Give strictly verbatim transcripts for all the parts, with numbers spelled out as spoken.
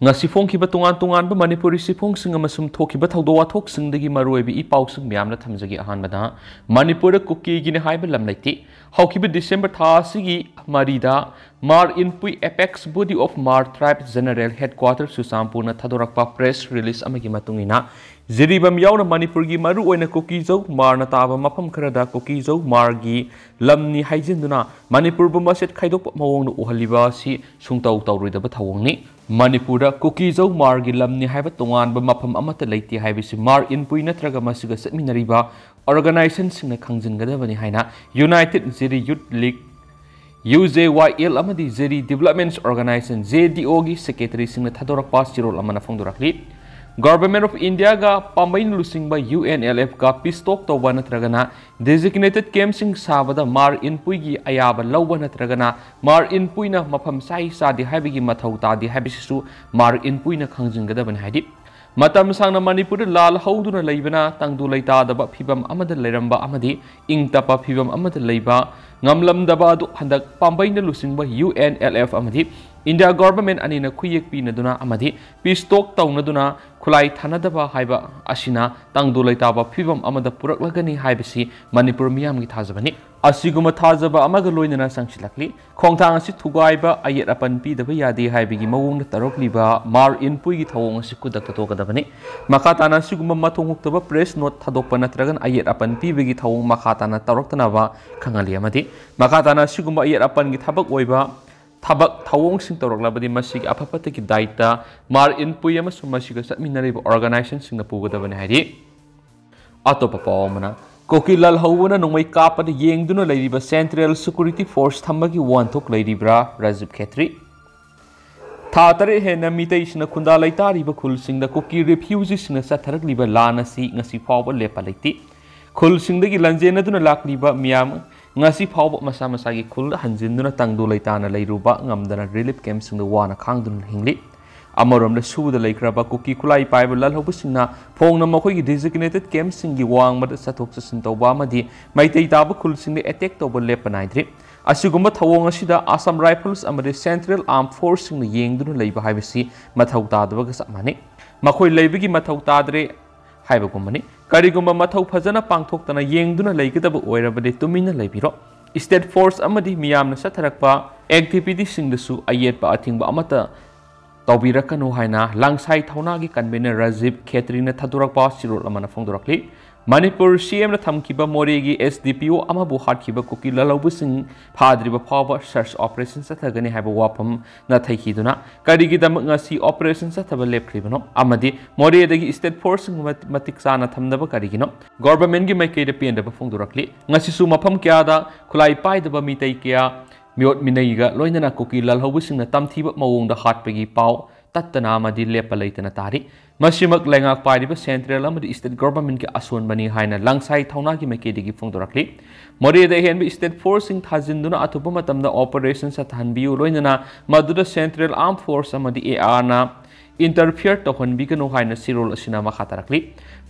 ꯉꯁꯤ ꯐꯣꯡꯈꯤꯕ ꯇꯣꯉꯥꯟ ꯇꯣꯉꯥꯟꯕ ꯃꯅꯤꯄꯨꯔꯤ ꯆꯦꯐꯣꯡꯁꯤꯡ ꯑꯃꯁꯨꯡ ꯊꯣꯛꯈꯤꯕ ꯊꯧꯗꯣꯛ ꯋꯥꯊꯣꯛꯁꯤꯡꯗꯒꯤ ꯃꯔꯨꯑꯣꯏꯕ ꯏ ꯄꯥꯎꯁꯤꯡ ꯃꯌꯥꯝꯅ ꯊꯝꯖꯒꯦ꯫ ꯑꯍꯥꯟꯕꯗ, ꯃꯅꯤꯄꯨꯔꯗ ꯀꯨꯀꯤꯒꯤꯅꯤ ꯍꯥꯏꯕ ꯂꯝ ꯂꯩꯇꯦ꯫ ꯍꯧꯈꯤꯕ ꯗꯤꯁꯦꯝꯕꯔ ꯊꯥ ꯑꯁꯤꯒꯤ ꯃꯔꯤꯗ ꯃꯥꯔ Inpui Apex Body of Mar Tribe General Headquarter ꯆꯨꯔꯆꯥꯟꯄꯨꯔꯅ ꯊꯥꯗꯣꯔꯛꯄ press release ꯑꯃꯒꯤ ꯃꯇꯨꯡ ꯏꯟꯅ, ꯖꯤꯔꯤꯕꯥꯝ ꯌꯥꯎꯅ ꯃꯅꯤꯄꯨꯔꯒꯤ ꯃꯔꯨꯑꯣꯏꯅ ꯀꯨꯀꯤꯖꯧ ꯃꯥꯔꯅ ꯇꯥꯕ ꯃꯐꯝ ꯈꯔꯗ ꯀꯨꯀꯤꯖꯧ ꯃꯥꯔꯒꯤ ꯂꯝꯅꯤ ꯍꯥꯏꯖꯤꯟꯗꯨꯅ ꯃꯅꯤꯄꯨꯔꯕꯨ ꯃꯆꯦꯠ ꯈꯥꯏꯗꯣꯛꯄ ꯃꯑꯣꯡꯗ ꯎꯍꯜꯂꯤꯕ ꯑꯁꯤ ꯁꯨꯡꯇꯧ ꯇꯧꯔꯣꯏꯗꯕ ꯊꯧꯑꯣꯡꯅꯤ꯫ ꯃꯅꯤꯄꯨꯔꯗ ꯀꯨꯀꯤꯖꯧ ꯃꯥꯔꯒꯤ ꯂꯝꯅꯤ ꯍꯥꯏꯕ ꯇꯣꯉꯥꯟꯕ ꯃꯐꯝ ꯑꯃꯠꯇ ꯂꯩꯇꯦ ꯍꯥꯏꯕꯁꯤ ꯃꯥꯔ ꯏꯟꯄꯨꯏ ꯅꯠꯇ꯭ꯔꯒ ꯃꯁꯤꯒ ꯆꯠꯃꯤꯟꯅꯔꯤꯕ organizationꯁꯤꯡꯅ ꯈꯪꯖꯤꯟꯒꯗꯕꯅꯤ ꯍꯥꯏꯅ United Ziri Youth League, U J Y L, ꯑꯃꯗꯤ Ziri Development Organization, Z D Oꯒꯤ secretaryꯁꯤꯡꯅ ꯊꯥꯗꯣꯔꯛꯄ ꯆꯦꯔꯣꯜ ꯑꯃꯅ ꯐꯣꯡꯗꯣꯔꯛꯂꯤ꯫ Government of Indiaꯒ ꯄꯥꯝꯕꯩꯅ ꯂꯨꯆꯤꯡꯕ U N L Fꯀ peace talk ꯇꯧꯕ ꯅꯠꯇ꯭ꯔꯒꯅ designated campꯁꯤꯡ ꯁꯥꯕꯗ ꯃꯥꯔ ꯏꯟꯄꯨꯏꯒꯤ ꯑꯌꯥꯕ ꯂꯧꯕ ꯅꯠꯇ꯭ꯔꯒꯅ ꯃꯥꯔ ꯏꯟꯄꯨꯏꯅ ꯃꯐꯝ ꯆꯥꯏ ꯆꯥꯗꯦ ꯍꯥꯏꯕꯒꯤ ꯃꯊꯧ ꯇꯥꯗꯦ ꯍꯥꯏꯕꯁꯤꯁꯨ ꯃꯥꯔ ꯏꯟꯄꯨꯏꯅ ꯈꯪꯖꯤꯟꯒꯗꯕꯅꯤ꯫ ꯍꯥꯏꯗꯤ, ꯃꯇꯝ ꯁꯥꯡꯅ ꯃꯅꯤꯄꯨꯔꯗ ꯂꯥꯜ ꯍꯧꯗꯨꯅ ꯂꯩꯕꯅ ꯇꯪꯗꯨ ꯂꯩꯇꯥꯗꯕ ꯐꯤꯕꯝ ꯑꯃꯗ ꯂꯩꯔꯝꯕ ꯑꯃꯗꯤ ꯏꯪ ꯇꯞꯄ ꯐꯤꯕꯝ ꯑꯃꯗ ꯂꯩꯕ ꯉꯝꯂꯝꯗꯕ ꯑꯗꯨ ꯍꯟꯗꯛ ꯄꯥꯝꯕꯩꯅ ꯂꯨꯆꯤꯡꯕ U N L F ꯑꯃꯗꯤ India government ꯑꯅꯤꯅ ꯈꯨꯌꯦꯛ ꯄꯤꯅꯗꯨꯅ ꯑꯃꯗꯤ peace talk ꯇꯧꯅꯗꯨꯅ ꯈꯨꯠꯂꯥꯏ ꯊꯥꯅꯗꯕ ꯍꯥꯏꯕ ꯑꯁꯤꯅ ꯇꯪꯗꯨ ꯂꯩꯇꯥꯕ ꯐꯤꯕꯝ ꯑꯃꯗ ꯄꯨꯔꯛꯂꯒꯅꯤ ꯍꯥꯏꯕꯁꯤ ꯃꯅꯤꯄꯨꯔ ꯃꯤꯌꯥꯝꯒꯤ ꯊꯥꯖꯕꯅꯤ꯫ ꯑꯁꯤꯒꯨꯝꯕ ꯊꯥꯖꯕ ꯑꯃꯒ ꯂꯣꯏꯅꯅ ꯆꯪꯁꯤꯜꯂꯛꯂꯤ꯫ ꯈꯣꯡꯊꯥꯡ ꯑꯁꯤ ꯊꯨꯒꯥꯏꯕ, ꯑꯌꯦꯠ ꯑꯄꯟ ꯄꯤꯗꯕ ꯌꯥꯗꯦ ꯍꯥꯏꯕꯒꯤ ꯃꯑꯣꯡꯗ ꯇꯧꯔꯛꯂꯤꯕ ꯃꯥꯔ ꯏꯟꯄꯨꯏꯒꯤ ꯊꯧꯑꯣꯡ ꯑꯁꯤ ꯈꯨꯗꯛꯇ ꯇꯣꯛꯀꯗꯕꯅꯤ꯫ ꯃꯈꯥ ꯇꯥꯅ ꯑꯁꯤꯒꯨꯝꯕ ꯃꯊꯣꯡ ꯍꯨꯛꯇꯕ press note ꯊꯥꯗꯣꯛꯄ ꯅꯠꯇ꯭ꯔꯒꯅ ꯑꯌꯦꯠ ꯑꯄꯟ ꯄꯤꯕꯒꯤ ꯊꯧꯑꯣꯡ ꯃꯈꯥ ꯇꯥꯅ ꯇꯧꯔꯛꯇꯅꯕ ꯈꯪꯍꯜꯂꯤ꯫ ꯑꯃꯗꯤ ꯃꯈꯥ ꯇꯥꯅ ꯑꯁꯤꯒꯨꯝꯕ ꯑꯌꯦꯠ ꯑꯄꯟꯒꯤ ꯊꯕꯛ ꯑꯣꯏꯕ ꯊꯕꯛ ꯊꯧꯑꯣꯡꯁꯤꯡ ꯇꯧꯔꯛꯂꯕꯗꯤ ꯃꯁꯤꯒꯤ ꯑꯐ ꯐꯠꯇꯒꯤ ꯗꯥꯏꯇ ꯃꯥꯔ ꯏꯟꯄꯨꯏ ꯑꯃꯁꯨꯡ ꯃꯁꯤꯒ ꯆꯠꯃꯤꯟꯅꯔꯤꯕ organizationꯁꯤꯡꯅ ꯄꯨꯒꯗꯕꯅꯤ꯫ ꯍꯥꯏꯗꯤ, ꯑꯇꯣꯞꯄ ꯄꯥꯎ ꯑꯃꯅ, ꯀꯨꯀꯤ ꯂꯥꯜꯍꯧꯕꯅ ꯅꯣꯡꯃꯩ ꯀꯥꯞꯄꯗ ꯌꯦꯡꯗꯨꯅ ꯂꯩꯔꯤꯕ Central Security Force ꯊꯝꯕꯒꯤ ꯋꯥꯍꯟꯊꯣꯛ ꯂꯩꯔꯤꯕ꯭ꯔꯥ? ꯔꯥꯖꯤꯕ ꯈꯦꯇ꯭ꯔꯤ꯫ ꯊꯥ ꯇꯔꯦꯠ ꯍꯦꯟꯅ ꯃꯤꯇꯩꯁꯤꯡꯅ ꯈꯨꯟꯗꯥ ꯂꯩꯇꯥꯔꯤꯕ ꯈꯨꯜꯁꯤꯡꯗ ꯀꯨꯀꯤ refugeeꯁꯤꯡꯅ ꯆꯠꯊꯔꯛꯂꯤꯕ ꯂꯥꯟ ꯑꯁꯤ ꯉꯁꯤ ꯐꯥꯎꯕ ꯂꯦꯞꯄ ꯂꯩꯇꯦ꯫ ꯈꯨꯜꯁꯤꯡꯗꯒꯤ ꯂꯥꯟꯖꯦꯟꯅꯗꯨꯅ ꯂꯥꯛꯂꯤꯕ ꯃꯤꯌꯥꯝ ꯉꯁꯤ ꯐꯥꯎꯕ ꯃꯁꯥ ꯃꯁꯥꯒꯤ ꯈꯨꯜꯗ ꯍꯟꯖꯤꯟꯗꯨꯅ ꯇꯪꯗꯨ ꯂꯩꯇꯥꯅ ꯂꯩꯔꯨꯕ ꯉꯝꯗꯅ relief campꯁꯤꯡꯗ ꯋꯥꯅ ꯈꯥꯡꯗꯨꯅ ꯍꯤꯡꯂꯤ꯫ ꯑꯃꯔꯣꯝꯗ ꯁꯨꯕꯗ ꯂꯩꯈ꯭ꯔꯕ ꯀꯨꯀꯤ ꯈꯨꯠꯂꯥꯏ ꯄꯥꯏꯕ ꯂꯥꯜꯍꯧꯕꯁꯤꯡꯅ ꯐꯣꯡꯅ ꯃꯈꯣꯏꯒꯤ designated campꯁꯤꯡꯒꯤ ꯋꯥꯡꯃꯗ ꯆꯠꯊꯣꯛ ꯆꯠꯁꯤꯟ ꯇꯧꯕ ꯑꯃꯗꯤ ꯃꯩꯇꯩ ꯇꯥꯕ ꯈꯨꯜꯁꯤꯡꯗ attack ꯇꯧꯕ ꯂꯦꯞꯄ ꯅꯥꯏꯗ꯭ꯔꯤ꯫ ꯑꯁꯤꯒꯨꯝꯕ ꯊꯧꯑꯣꯡ ꯑꯁꯤꯗ Assam Rifles ꯑꯃꯗꯤ Central Armed Forceꯁꯤꯡꯅ ꯌꯦꯡꯗꯨꯅ ꯂꯩꯕ ꯍꯥꯏꯕꯁꯤ ꯃꯊꯧ ꯇꯥꯗꯕꯒ ꯆꯞ ꯃꯥꯟꯅꯩ꯫ ꯃꯈꯣꯏ ꯂꯩꯕꯒꯤ ꯃꯊꯧ ꯇꯥꯗ꯭ꯔꯦ ꯍꯥꯏꯕꯒꯨꯝꯕꯅꯤ꯫ ꯀꯔꯤꯒꯨꯝꯕ ꯃꯊꯧ ꯐꯖꯅ ꯄꯥꯡꯊꯣꯛꯇꯅ ꯌꯦꯡꯗꯨꯅ ꯂꯩꯒꯗꯕ ꯑꯣꯏꯔꯕꯗꯤ ꯇꯨꯃꯤꯟꯅ ꯂꯩꯕꯤꯔꯣ꯫ State Force ꯑꯃꯗꯤ ꯃꯤꯌꯥꯝꯅ ꯆꯠꯊꯔꯛꯄ activityꯁꯤꯡꯗꯁꯨ ꯑꯌꯦꯠꯄ ꯑꯊꯤꯡꯕ ꯑꯃꯠꯇ ꯇꯧꯕꯤꯔꯛꯀꯅꯨ ꯍꯥꯏꯅ ꯂꯪꯁꯥꯏ ꯊꯧꯅꯥꯒꯤ convener ꯔꯥꯖꯤꯕ ꯈꯦꯇ꯭ꯔꯤꯅ ꯊꯥꯗꯣꯔꯛꯄ ꯆꯦꯔꯣꯜ ꯑꯃꯅ ꯐꯣꯡꯗꯣꯔꯛꯂꯤ꯫ ꯃꯅꯤꯄꯨꯔ CMꯅ ꯊꯝꯈꯤꯕ ꯃꯣꯔꯦꯒꯤ SDPO ꯑꯃꯕꯨ ꯍꯥꯠꯈꯤꯕ ꯀꯨꯀꯤ ꯂꯥꯜꯍꯧꯕꯁꯤꯡ ꯐꯥꯗ꯭ꯔꯤꯕ ꯐꯥꯎꯕ search operation ꯆꯠꯊꯒꯅꯤ ꯍꯥꯏꯕ ꯋꯥꯐꯝ ꯅ ꯊꯩꯈꯤꯗꯨꯅ ꯀꯔꯤꯒꯤꯗꯃꯛ ꯉꯁꯤ operation ꯆꯠꯊꯕ ꯂꯦꯞꯈ꯭ꯔꯤꯕꯅꯣ ꯑꯃꯗꯤ ꯃꯣꯔꯦꯗꯒꯤ State Forceꯁꯤꯡꯕꯨ ꯃꯠ-, ꯃꯇꯤꯛ ꯆꯥꯅ ꯊꯝꯗꯕ ꯀꯔꯤꯒꯤꯅꯣ? Governmentꯀꯤ ꯃꯥꯏꯀꯩꯗ ꯄꯦꯟꯗꯕ ꯐꯣꯡꯗꯣꯔꯛꯂꯤ꯫ ꯉꯁꯤꯁꯨ ꯃꯐꯝ ꯀꯌꯥꯗ ꯈꯨꯠꯂꯥꯏ ꯄꯥꯏꯗꯕ ꯃꯤꯇꯩ ꯀꯌꯥ ꯃꯤꯑꯣꯠ ꯃꯤꯅꯩꯒ ꯂꯣꯏꯅꯅ ꯀꯨꯀꯤ ꯂꯥꯜꯍꯧꯕꯁꯤꯡꯅ ꯇꯝꯊꯤꯕ ꯃꯑꯣꯡꯗ ꯍꯥꯠꯄꯒꯤ ꯄꯥꯎ ꯇꯠꯇꯅ ꯑꯃꯗꯤ ꯂꯦꯞꯄ ꯂꯩꯇꯅ ꯇꯥꯔꯤ꯫ ꯃꯁꯤꯃꯛ ꯂꯩꯉꯥꯛ ꯄꯥꯏꯔꯤꯕ Central ꯑꯃꯗꯤ State Governmentꯀꯤ ꯑꯁꯣꯟꯕꯅꯤ ꯍꯥꯏꯅ ꯂꯪꯁꯥꯏ ꯊꯧꯅꯥꯒꯤ ꯃꯥꯏꯀꯩꯗꯒꯤ ꯐꯣꯡꯗꯣꯔꯛꯂꯤ꯫ ꯃꯣꯔꯦꯗ ꯑꯍꯦꯟꯕ State Forceꯁꯤꯡ ꯊꯥꯖꯤꯟꯗꯨꯅ ꯑꯊꯨꯕ ꯃꯇꯝꯗ operation ꯆꯠꯊꯍꯟꯕꯤꯌꯨ, ꯂꯣꯏꯅꯅ ꯃꯗꯨꯗ Central Armed Force ꯑꯃꯗꯤ ARꯅ interfere ꯇꯧꯍꯟꯕꯤꯒꯅꯨ ꯍꯥꯏꯅ ꯆꯦꯔꯣꯜ ꯑꯁꯤꯅ ꯃꯈꯥ ꯇꯥꯔꯛꯂꯤ꯫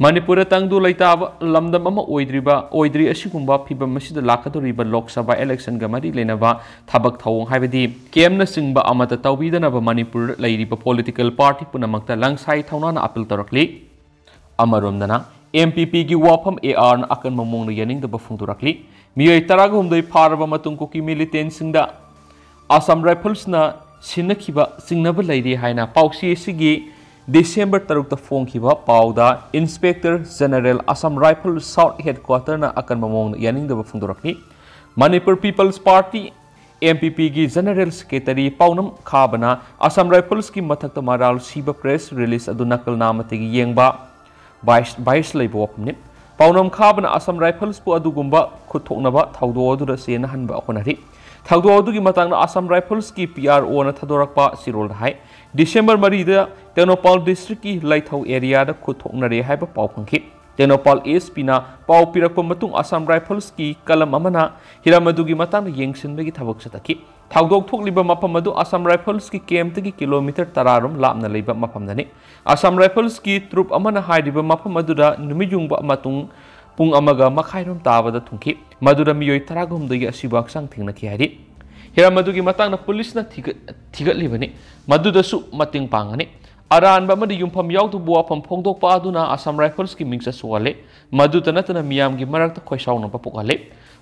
ꯃꯅꯤꯄꯨꯔꯗ ꯇꯪꯗꯨ ꯂꯩꯇꯥꯕ ꯂꯝꯗꯝ ꯑꯃ ꯑꯣꯏꯗ꯭ꯔꯤꯕ, ꯑꯣꯏꯗ꯭ꯔꯤ꯫ ꯑꯁꯤꯒꯨꯝꯕ ꯐꯤꯕꯝ ꯑꯁꯤꯗ ꯂꯥꯛꯀꯗꯧꯔꯤꯕ ꯂꯣꯛ ꯁꯚꯥ electionꯒ ꯃꯔꯤ ꯂꯩꯅꯕ ꯊꯕꯛ ꯊꯧꯑꯣꯡ ꯍꯥꯏꯕꯗꯤ campꯅꯆꯤꯡꯕ ꯑꯃꯠꯇ ꯇꯧꯕꯤꯗꯅꯕ ꯃꯅꯤꯄꯨꯔꯗ ꯂꯩꯔꯤꯕ political party ꯄꯨꯝꯅꯃꯛꯇ ꯂꯪꯁꯥꯏ ꯊꯧꯅꯥꯅ appeal ꯇꯧꯔꯛꯂꯤ꯫ ꯑꯃꯔꯣꯝꯗꯅ MPPꯒꯤ ꯋꯥꯐꯝ ARꯅ ꯑꯀꯟꯕ ꯃꯑꯣꯡꯗ ꯌꯥꯅꯤꯡꯗꯕ ꯐꯣꯡꯗꯣꯔꯛꯂꯤ꯫ ꯃꯤꯑꯣꯏ ꯇꯔꯥꯒ ꯍꯨꯝꯗꯣꯏ ꯐꯥꯔꯕ ꯃꯇꯨꯡ ꯀꯨꯀꯤ militantꯁꯤꯡꯗ Assam Riflesꯅ ꯁꯤꯟꯅꯈꯤꯕ ꯆꯤꯡꯅꯕ ꯂꯩꯔꯤ ꯍꯥꯏꯅ ꯄꯥꯎꯆꯦ ꯑꯁꯤꯒꯤ December ꯇꯔꯨꯛꯇ ꯐꯣꯡꯈꯤꯕ ꯄꯥꯎꯗ Inspector General Assam Rifles South Headquarterꯅ ꯑꯀꯟꯕ ꯃꯑꯣꯡꯗ ꯌꯥꯅꯤꯡꯗꯕ ꯐꯣꯡꯗꯣꯔꯛꯂꯤ꯫ Manipur People's Party, MPPꯒꯤ General Secretary ꯄꯥꯎꯅꯝ ꯈꯥꯕꯅ Assam Riflesꯀꯤ ꯃꯊꯛꯇ ꯃꯔꯥꯜ ꯁꯤꯕ press release ꯑꯗꯨ ꯅꯀꯜ ꯅꯥꯝꯃꯇꯒꯤ ꯌꯦꯡꯕ bias, bias ꯂꯩꯕ ꯋꯥꯐꯝꯅꯤ꯫ ꯄꯥꯎꯅꯝ ꯈꯥꯕꯅ Assam Riflesꯄꯨ ꯑꯗꯨꯒꯨꯝꯕ ꯈꯨꯠ ꯊꯣꯛꯅꯕ ꯊꯧꯗꯣꯛ ꯑꯗꯨꯗ ꯆꯦꯟꯅꯍꯟꯕ ꯍꯣꯠꯅꯔꯤ꯫ ꯊꯧꯗꯣꯛ ꯑꯗꯨꯒꯤ ꯃꯇꯥꯡꯗ Assam Riflesꯀꯤ PROꯅ ꯊꯥꯗꯣꯔꯛꯄ ꯆꯦꯔꯣꯜꯗ ꯍꯥꯏ, December ꯃꯔꯤꯗ ꯇꯦꯡꯅꯧꯄꯥꯜ districtꯀꯤ ꯂꯩꯊꯧ areaꯗ ꯈꯨꯠ ꯊꯣꯛꯅꯔꯦ ꯍꯥꯏꯕ ꯄꯥꯎ ꯐꯪꯈꯤ꯫ ꯇꯦꯡꯅꯧꯄꯥꯜ SPꯅ ꯄꯥꯎ ꯄꯤꯔꯛꯄ ꯃꯇꯨꯡ Assam Riflesꯀꯤ ꯀꯂꯝ ꯑꯃꯅ ꯍꯤꯔꯝ ꯑꯗꯨꯒꯤ ꯃꯇꯥꯡꯗ ꯌꯦꯡꯁꯤꯟꯕꯒꯤ ꯊꯕꯛ ꯆꯠꯊꯈꯤ꯫ ꯊꯧꯗꯣꯛ ꯊꯣꯛꯂꯤꯕ ꯃꯐꯝ ꯑꯗꯨ Assam Riflesꯀꯤ campꯇꯒꯤ kilometre ꯇꯔꯥ ꯔꯣꯝ ꯂꯥꯞꯅ ꯂꯩꯕ ꯃꯐꯝꯗꯅꯤ꯫ Assam Riflesꯀꯤ troop ꯑꯃꯅ ꯍꯥꯏꯔꯤꯕ ꯃꯐꯝ ꯑꯗꯨꯗ ꯅꯨꯃꯤꯠ ꯌꯨꯡꯕ ꯃꯇꯨꯡ ꯄꯨꯡ ꯑꯃꯒ ꯃꯈꯥꯏꯔꯣꯝ ꯇꯥꯕꯗ ꯊꯨꯡꯈꯤ꯫ ꯃꯗꯨꯗ ꯃꯤꯑꯣꯏ ꯇꯔꯥꯒ ꯍꯨꯝꯗꯣꯏꯒꯤ ꯑꯁꯤꯕ ꯍꯛꯆꯥꯡ ꯊꯦꯡꯅꯈꯤ ꯍꯥꯏꯔꯤ꯫ ꯍꯤꯔꯝ ꯑꯗꯨꯒꯤ ꯃꯇꯥꯡꯗ ꯄꯨꯂꯤꯁꯅ ꯊꯤꯒꯠ-, ꯊꯤꯒꯠꯂꯤꯕꯅꯤ꯫ ꯃꯗꯨꯗꯁꯨ ꯃꯇꯦꯡ ꯄꯥꯡꯒꯅꯤ꯫ ꯑꯔꯥꯟꯕ ꯑꯃꯗꯤ ꯌꯨꯝꯐꯝ ꯌꯥꯎꯗꯕ ꯋꯥꯐꯝ ꯐꯣꯡꯗꯣꯛꯄ ꯑꯗꯨꯅ ꯑꯁꯥꯝ ꯔꯥꯏꯐꯜꯁꯀꯤ ꯃꯤꯡꯆꯠ ꯁꯣꯛꯍꯜꯂꯦ꯫ ꯃꯗꯨꯇ ꯅꯠꯇꯅ ꯃꯤꯌꯥꯝꯒꯤ ꯃꯔꯛꯇ ꯈꯣꯏꯁꯥꯎꯅꯕ ꯄꯣꯛꯍꯜꯂꯦ꯫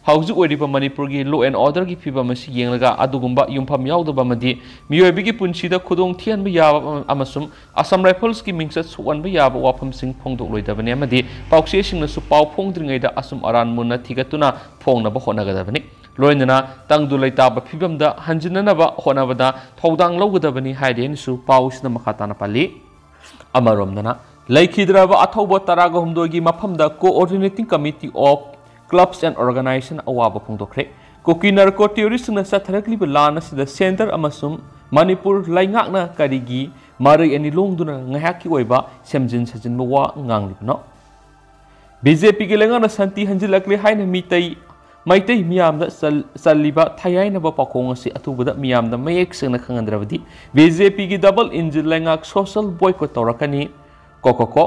ꯍꯧꯖꯤꯛ ꯑꯣꯏꯔꯤꯕ ꯃꯅꯤꯄꯨꯔꯒꯤ law and orderꯒꯤ ꯐꯤꯕꯝ ꯑꯁꯤ ꯌꯦꯡꯂꯒ ꯑꯗꯨꯒꯨꯝꯕ ꯌꯨꯝꯐꯝ ꯌꯥꯎꯗꯕ ꯑꯃꯗꯤ ꯃꯤꯑꯣꯏꯕꯒꯤ ꯄꯨꯟꯁꯤꯗ ꯈꯨꯗꯣꯡ ꯊꯤꯍꯟꯕ ꯌꯥꯕ ꯑꯃꯁꯨꯡ ꯑꯁꯥꯝ ꯔꯥꯏꯐꯜꯁꯀꯤ ꯃꯤꯡꯆꯠ ꯁꯣꯛꯍꯟꯕ ꯌꯥꯕ ꯋꯥꯐꯝꯁꯤꯡ ꯐꯣꯡꯗꯣꯛꯂꯣꯏꯗꯕꯅꯤ ꯑꯃꯗꯤ ꯄꯥꯎꯆꯦꯁꯤꯡꯅꯁꯨ ꯄꯥꯎ ꯐꯣꯡꯗ꯭ꯔꯤꯉꯩꯗ ꯑꯆꯨꯝ ꯑꯔꯥꯟ ꯃꯨꯟꯅ ꯊꯤꯒꯠꯇꯨꯅ ꯐꯣꯡꯅꯕ ꯍꯣꯠꯅꯒꯗꯕꯅꯤ꯫ ꯂꯣꯏꯅꯅ ꯇꯪꯗꯨ ꯂꯩꯇꯥꯕ ꯐꯤꯕꯝꯗ ꯍꯟꯖꯤꯟꯅꯅꯕ ꯍꯣꯠꯅꯕꯗ ꯊꯧꯗꯥꯡ ꯂꯧꯒꯗꯕꯅꯤ ꯍꯥꯏꯔꯤ ꯍꯥꯏꯅꯁꯨ ꯄꯥꯎꯁꯤꯗ ꯃꯈꯥ ꯇꯥꯅ ꯄꯜꯂꯤ꯫ ꯑꯃꯔꯣꯝꯗꯅ, ꯂꯩꯈꯤꯗ꯭ꯔꯕ ꯑꯊꯧꯕ ꯇꯔꯥꯒ ꯍꯨꯝꯗꯣꯏꯒꯤ ꯃꯐꯝꯗ Coordinating Committee of Clubs and Organization ꯑꯋꯥꯕ ꯐꯣꯡꯗꯣꯛꯈ꯭ꯔꯦ꯫ ꯀꯨꯀꯤ ꯅꯥꯔꯀꯣ ꯇꯦꯔꯣꯔꯤꯁꯁꯤꯡꯅ ꯆꯠꯊꯔꯛꯂꯤꯕ ꯂꯥꯟ ꯑꯁꯤꯗ ꯁꯦꯟꯇꯔ ꯑꯃꯁꯨꯡ ꯃꯅꯤꯄꯨꯔ ꯂꯩꯉꯥꯛꯅ ꯀꯔꯤꯒꯤ ꯃꯔꯩ ꯑꯅꯤ ꯂꯣꯡꯗꯨꯅ ꯉꯥꯏꯍꯥꯛꯀꯤ ꯑꯣꯏꯕ ꯁꯦꯝꯖꯤꯟ ꯁꯥꯖꯤꯟꯕ ꯋꯥ ꯉꯥꯡꯂꯤꯕꯅꯣ? ꯕꯤ ꯖꯦ ꯄꯤꯒꯤ ꯂꯩꯉꯥꯛꯅ ꯁꯥꯟꯇꯤ ꯍꯟꯖꯤꯜꯂꯛꯂꯦ ꯍꯥꯏꯅ ꯃꯤꯇꯩ, ꯃꯩꯇꯩ ꯃꯤꯌꯥꯝꯗ ꯆꯜ-, ꯆꯜꯂꯤꯕ ꯊꯌꯥꯏꯅꯕ ꯄꯥꯎꯈꯣꯡ ꯑꯁꯤ ꯑꯊꯨꯕꯗ ꯃꯤꯌꯥꯝꯗ ꯃꯌꯦꯛ ꯁꯦꯡꯅ ꯈꯪꯍꯟꯗ꯭ꯔꯕꯗꯤ ꯕꯤ ꯖꯦ ꯄꯤꯒꯤ double engine ꯂꯩꯉꯥꯛ social boycott ꯇꯧꯔꯛꯀꯅꯤ꯫ ꯀꯣ ꯀꯣ ꯀꯣ꯫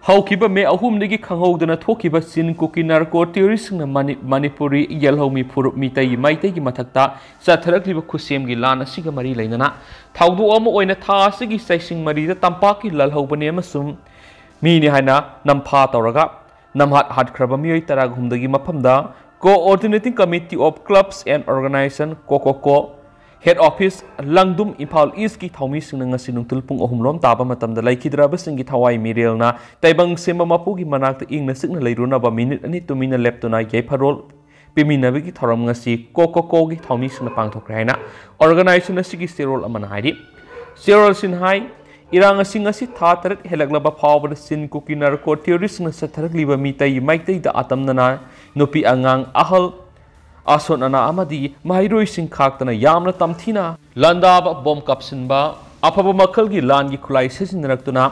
ꯍꯧꯈꯤꯕ ꯃꯦ ꯑꯍꯨꯝꯗꯒꯤ ꯈꯪꯍꯧꯗꯅ ꯊꯣꯛꯈꯤꯕ ꯆꯤꯟ ꯀꯨꯀꯤ ꯅꯥꯔꯀꯣ ꯇꯦꯔꯣꯔꯤꯁꯁꯤꯡꯅ ꯃꯅꯤ-, ꯃꯅꯤꯄꯨꯔꯤ ꯌꯦꯜꯍꯧꯃꯤ ꯐꯨꯔꯨꯞ ꯃꯤꯇꯩ ꯃꯩꯇꯩꯒꯤ ꯃꯊꯛꯇ ꯆꯠꯊꯔꯛꯂꯤꯕ ꯈꯨꯠꯁꯦꯝꯒꯤ ꯂꯥꯟ ꯑꯁꯤꯒ ꯃꯔꯤ ꯂꯩꯅꯅ ꯊꯧꯗꯣꯛ ꯑꯃ ꯑꯣꯏꯅ ꯊꯥ ꯑꯁꯤꯒꯤ ꯆꯩꯁꯤꯡ ꯃꯔꯤꯗ ꯇꯝꯄꯥꯛꯀꯤ ꯂꯜꯍꯧꯕꯅꯤ ꯑꯃꯁꯨꯡ ꯃꯤꯅꯤ ꯍꯥꯏꯅ ꯅꯝꯐꯥ ꯇꯧꯔꯒ ꯅꯝꯍꯥꯠ ꯍꯥꯠꯈ꯭ꯔꯕ ꯃꯤꯑꯣꯏ ꯇꯔꯥꯒ ꯍꯨꯝꯗꯣꯏꯒꯤ ꯃꯐꯝꯗ Coordinating Committee of Clubs and Organization, ꯀꯣ ꯀꯣ ꯀꯣ, head office, ꯂꯪꯗꯨꯝ, ꯏꯝꯐꯥꯜ ꯏꯁꯀꯤ ꯊꯧꯃꯤꯁꯤꯡꯅ ꯉꯁꯤ ꯅꯨꯡꯊꯤꯜ ꯄꯨꯡ ꯑꯍꯨꯝ ꯂꯣꯝ ꯇꯥꯕ ꯃꯇꯝꯗ ꯂꯩꯈꯤꯗ꯭ꯔꯕꯁꯤꯡꯒꯤ ꯊꯋꯥꯏ ꯃꯤꯔꯦꯜꯅ ꯇꯥꯏꯕꯪ ꯁꯦꯝꯕ ꯃꯄꯨꯒꯤ ꯃꯅꯥꯛꯇ ꯏꯪꯅ ꯆꯤꯛꯅ ꯂꯩꯔꯨꯅꯕ ꯃꯤꯅꯤꯠ ꯑꯅꯤ ꯇꯨꯃꯤꯟꯅ ꯂꯦꯞꯇꯨꯅ ꯌꯥꯏꯐꯔꯣꯜ ꯄꯤꯃꯤꯟꯅꯕꯒꯤ ꯊꯧꯔꯝ ꯉꯁꯤ ꯀꯣ ꯀꯣ ꯀꯣꯒꯤ ꯊꯧꯃꯤꯁꯤꯡꯅ ꯄꯥꯡꯊꯣꯛꯈ꯭ꯔꯦ ꯍꯥꯏꯅ organization ꯑꯁꯤꯒꯤ ꯆꯦꯔꯣꯜ ꯑꯃꯅ ꯍꯥꯏꯔꯤ꯫ ꯆꯦꯔꯣꯜꯁꯤꯡꯅ ꯍꯥꯏ, ꯏꯔꯥꯡ ꯑꯁꯤ ꯉꯁꯤ ꯊꯥ ꯇꯔꯦꯠ ꯍꯦꯜꯂꯛꯂꯕ ꯐꯥꯎꯕꯗ ꯆꯤꯟ ꯀꯨꯀꯤ ꯅꯥꯔꯀꯣ ꯇꯦꯔꯣꯔꯤꯁꯁꯤꯡꯅ ꯆꯠꯊꯔꯛꯂꯤꯕ ꯃꯤꯇꯩ ꯃꯩꯇꯩꯗ ꯑꯇꯝꯅꯅ ꯅꯨꯄꯤ, ꯑꯉꯥꯡ, ꯑꯍꯜ, ꯑꯁꯣꯟ ꯑꯅꯥ ꯑꯃꯗꯤ ꯃꯍꯩꯔꯣꯏꯁꯤꯡ ꯈꯥꯛꯇꯅ ꯌꯥꯝꯅ ꯇꯝꯊꯤꯅ ꯂꯥꯟꯗꯥꯕ, ꯕꯣꯝ ꯀꯥꯞꯁꯤꯟꯕ, ꯑꯐꯕ ꯃꯈꯜꯒꯤ ꯂꯥꯟꯒꯤ ꯈꯨꯠꯂꯥꯏ ꯁꯤꯖꯤꯟꯅꯔꯛꯇꯨꯅ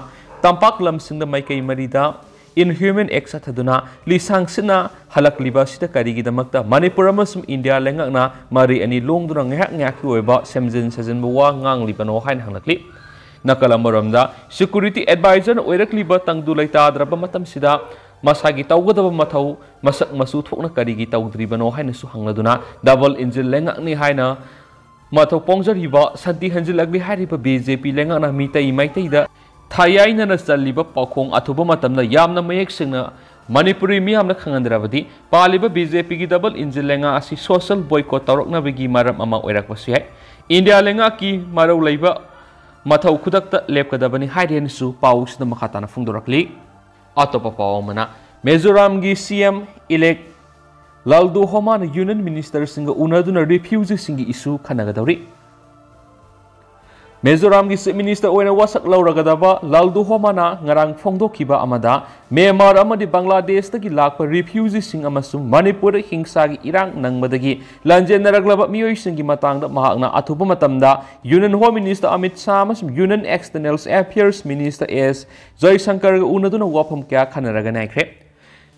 ꯇꯝꯄꯥꯛ ꯂꯝꯁꯤꯡꯗ ꯃꯥꯏꯀꯩ ꯃꯔꯤꯗ inhuman act ꯆꯠꯊꯗꯨꯅ ꯂꯤꯁꯥꯡ ꯁꯤꯠꯅ ꯍꯜꯂꯛꯂꯤꯕ ꯑꯁꯤꯗ ꯀꯔꯤꯒꯤꯗꯃꯛꯇ ꯃꯅꯤꯄꯨꯔ ꯑꯃꯁꯨꯡ ꯏꯟꯗꯤꯌꯥ ꯂꯩꯉꯥꯛꯅ ꯃꯔꯩ ꯑꯅꯤ ꯂꯣꯡꯗꯨꯅ ꯉꯥꯏꯍꯥꯛ ꯉꯥꯏꯍꯥꯛꯀꯤ ꯑꯣꯏꯕ ꯁꯦꯝꯖꯤꯟ ꯁꯥꯖꯤꯟꯕ ꯋꯥ ꯉꯥꯡꯂꯤꯕꯅꯣ ꯍꯥꯏꯅ ꯍꯪꯂꯛꯂꯤ꯫ ꯅꯥꯀꯜ ꯑꯃꯔꯣꯝꯗ, security advisorꯅ ꯑꯣꯏꯔꯛꯂꯤꯕ ꯇꯪꯗꯨ ꯂꯩꯇꯥꯗ꯭ꯔꯕ ꯃꯇꯝꯁꯤꯗ ꯃꯁꯥꯒꯤ ꯇꯧꯒꯗꯕ ꯃꯊꯧ ꯃꯁꯛ ꯃꯆꯨ ꯊꯣꯛꯅ ꯀꯔꯤꯒꯤ ꯇꯧꯗ꯭ꯔꯤꯕꯅꯣ ꯍꯥꯏꯅꯁꯨ ꯍꯪꯂꯗꯨꯅ, ꯗꯕꯜ ꯏꯟꯖꯤꯟ ꯂꯩꯉꯥꯛꯅꯤ ꯍꯥꯏꯅ ꯃꯊꯧ ꯄꯣꯡꯖꯔꯤꯕ ꯁꯥꯟꯇꯤ ꯍꯟꯖꯤꯜꯂꯛꯂꯤ ꯍꯥꯏꯔꯤꯕ ꯕꯤ ꯖꯦ ꯄꯤ ꯂꯩꯉꯥꯛꯅ ꯃꯤꯇꯩ ꯃꯩꯇꯩꯗ ꯊꯥꯌꯥꯏꯅꯅ ꯆꯜꯂꯤꯕ ꯄꯥꯎꯈꯣꯡ ꯑꯊꯨꯕ ꯃꯇꯝꯗ ꯌꯥꯝꯅ ꯃꯌꯦꯛ ꯁꯦꯡꯅ ꯃꯅꯤꯄꯨꯔꯤ ꯃꯤꯌꯥꯝꯅ ꯈꯪꯍꯟꯗ꯭ꯔꯕꯗꯤ, ꯄꯥꯜꯂꯤꯕ ꯕꯤ ꯖꯦ ꯄꯤꯒꯤ ꯗꯕꯜ ꯏꯟꯖꯤꯟ ꯂꯩꯉꯥꯛ ꯑꯁꯤ ꯁꯣꯁꯦꯜ ꯕꯣꯏꯀꯣꯠ ꯇꯧꯔꯛꯅꯕꯒꯤ ꯃꯔꯝ ꯑꯃ ꯑꯣꯏꯔꯛꯄꯁꯨ ꯌꯥꯏ꯫ ꯏꯟꯗꯤꯌꯥ ꯂꯩꯉꯥꯛꯀꯤ ꯃꯔꯧ ꯂꯩꯕ ꯃꯊꯧ ꯈꯨꯗꯛꯇ ꯂꯦꯞꯀꯗꯕꯅꯤ ꯍꯥꯏꯔꯦꯅꯁꯨ ꯄꯥꯎꯁꯤꯗ ꯃꯈꯥ ꯇꯥꯅ ꯐꯣꯡꯗꯣꯔꯛꯂꯤ꯫ ꯑꯇꯣꯞꯄ ꯄꯥꯎ ꯑꯃꯅ, ꯃꯤꯖꯣꯔꯥꯝꯒꯤ ꯁꯤ ꯑꯦꯝ ꯏꯂꯦꯛ ꯂꯥꯜꯗꯨ ꯍꯣꯃꯥꯅ ꯌꯨꯅꯤꯌꯟ ꯃꯤꯅꯤꯁꯇꯔꯁꯤꯡꯒ ꯎꯅꯗꯨꯅ ꯔꯤꯐ꯭ꯌꯨꯖꯤꯁꯤꯡꯒꯤ ꯏꯁꯨ ꯈꯟꯅꯒꯗꯧꯔꯤ꯫ ꯃꯤꯖꯣꯔꯥꯝꯒꯤ ꯆꯤꯐ ꯃꯤꯅꯤꯁꯇꯔ ꯑꯣꯏꯅ ꯋꯥꯁꯛ ꯂꯧꯔꯒꯗꯕ ꯂꯥꯜꯗꯨ ꯍꯣꯃꯥꯅ ꯉꯔꯥꯡ ꯐꯣꯡꯗꯣꯛꯈꯤꯕ ꯑꯃꯗ, ꯃ꯭ꯌꯥꯟꯃꯥꯔ ꯑꯃꯗꯤ ꯕꯪꯒ꯭ꯂꯥꯗꯦꯁꯇꯒꯤ ꯂꯥꯛꯄ ꯔꯤꯐ꯭ꯌꯨꯖꯤꯁꯤꯡ ꯑꯃꯁꯨꯡ ꯃꯅꯤꯄꯨꯔꯗ ꯍꯤꯡꯁꯥꯒꯤ ꯏꯔꯥꯡ ꯅꯪꯕꯗꯒꯤ ꯂꯥꯟꯖꯦꯟꯅꯔꯛꯂꯕ ꯃꯤꯑꯣꯏꯁꯤꯡꯒꯤ ꯃꯇꯥꯡꯗ ꯃꯍꯥꯛꯅ ꯑꯊꯨꯕ ꯃꯇꯝꯗ union home minister Amit Shah ꯑꯃꯁꯨꯡ ꯌꯨꯅꯤꯌꯟ ꯑꯦꯛꯁꯇꯔꯅꯦꯜ ꯑꯦꯐꯤꯌꯔꯁ ꯃꯤꯅꯤꯁꯇꯔ ꯑꯦꯁ ꯖꯌꯁꯪꯀꯔꯒ ꯎꯅꯗꯨꯅ ꯋꯥꯐꯝ ꯀꯌꯥ ꯈꯟꯅꯔꯒ ꯅꯥꯏꯈ꯭ꯔꯦ꯫